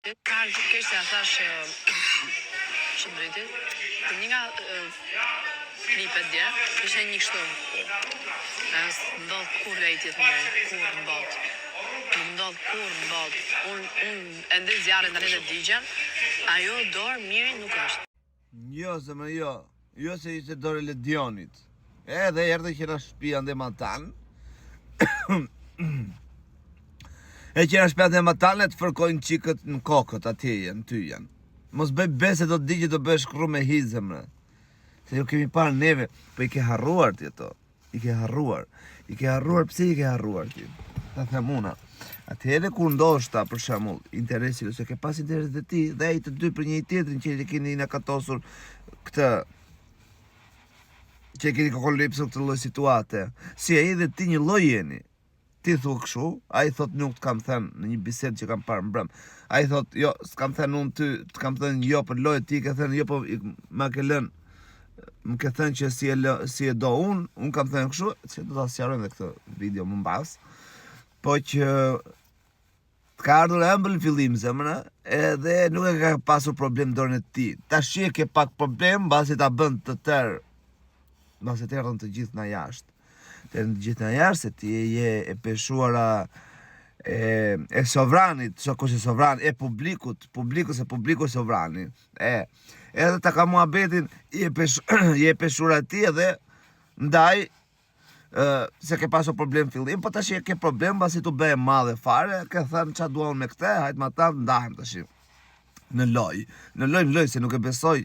Ka keq se ja thash Shëndritit, për një nga klipet dje, ishte një kështu. E ndodh kurrë ai tjetë mirë, kurrë në botë. Nuk ndodh kurrë në botë. Unë un, e ndez zjarrin tani dhe digjem, ajo dorë miri nuk është. Jo, zemra, jo. Jo se ishte dorë e Ledionit. Edhe erdhe që në shtëpi ande matan. E që në shtëpi ande matan e të fërkojnë çikët në kokët atje janë, ty janë. Mos bëj bese do të digje do bësh kru me hi zemra. Se ju kemi parë neve, po i ke harruar ti ato. I ke harruar. I ke harruar, pse i ke harruar ti? Ta them una. Atëherë kur ndoshta për shembull, interesi ose ke pas interes dhe ti dhe ai të dy për njëri tjetrin që e keni nakatosur këtë që e keni kokolipsur këtë lloj situate. Si ai dhe ti një lloj jeni. Ti thua kështu, ai thot nuk të kam thënë në një bisedë që kam parë mbrëm. Ai thot, jo, s'kam thënë unë ty, të kam thënë jo për lojë, ti ke thënë jo po ma ke lënë. Më ke thënë që si e lë, si e do unë, unë kam thënë kështu, që do ta sqarojmë dhe këtë video më mbas. Po që të ka ardhur ëmbël në fillim zemra, edhe nuk e ka pasur problem dorën e tij. Tash e ke pak problem mbasi ta bën të tërë Mbasi të erdhën të gjithë nga jashtë. Të erdhën të gjithë nga jashtë, se ti je e peshuara e, e sovranit, so kush e sovran, e publikut, publiku se publiku e sovrani. E, edhe ta ka muhabetin, je, pesh, je e peshuara e tij edhe ndaj, e, se ke pasur problem fillim, po tash e ke problem, mbasi t'u bë e madhe fare, ke thënë ça dua unë me këtë, hajt ma ta ndahem tash. në lojë, në lojë, në lojë se nuk e besoj,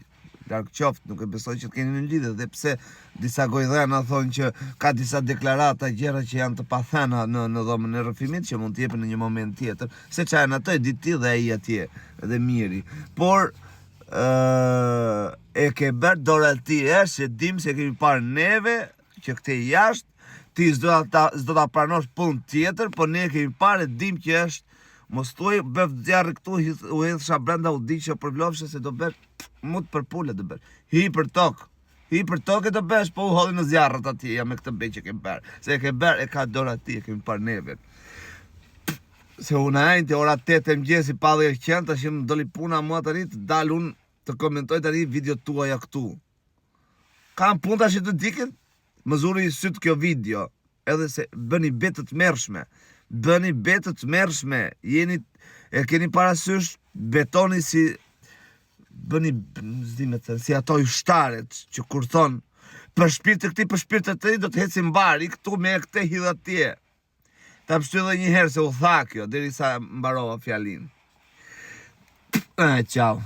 larg qoftë, nuk e besoj që të keni në lidhje dhe pse disa gojdhena thonë që ka disa deklarata gjëra që janë të pathëna në në dhomën e rrëfimit që mund të jepen në një moment tjetër, se ça janë ato e di ti dhe ai atje dhe miri. Por ë e ke bërë dora e tij është se dim se kemi parë neve që këtej jashtë, ti s'do ta s'do ta pranosh punë tjetër, po ne kemi parë e dim që është mos thuaj bëft zjarri këtu, hidh, u hedhsha brenda u digjsha përvlofsha se do bësh mut për pule do bësh. Hi për tokë. Hi për tokë do bësh, po u hodhi në zjarrët atje ja me këtë be që ke bërë. Se e ke bërë e ka dora e tij, e kemi parë neve. Se unë e enjte ora 8 e mëngjesit pa dhe qenë, tash më doli puna mua tani të dal unë të komentoj tani videot tuaja këtu. Kam punë tash të dikin, më zuri syt kjo video, edhe se bëni be të tmerrshme, bëni be të tmerrshme, jeni, e keni parasysh, betoni si, bëni, s'di me thënë, si ato ushtaret që kur thonë, për shpirt të këtij, për shpirt të këtij, do të ecim mbarë, i këtu me këtë hidh atje. Ta pështy edhe një herë se u tha kjo, derisa mbarova fjalinë. E, ciao.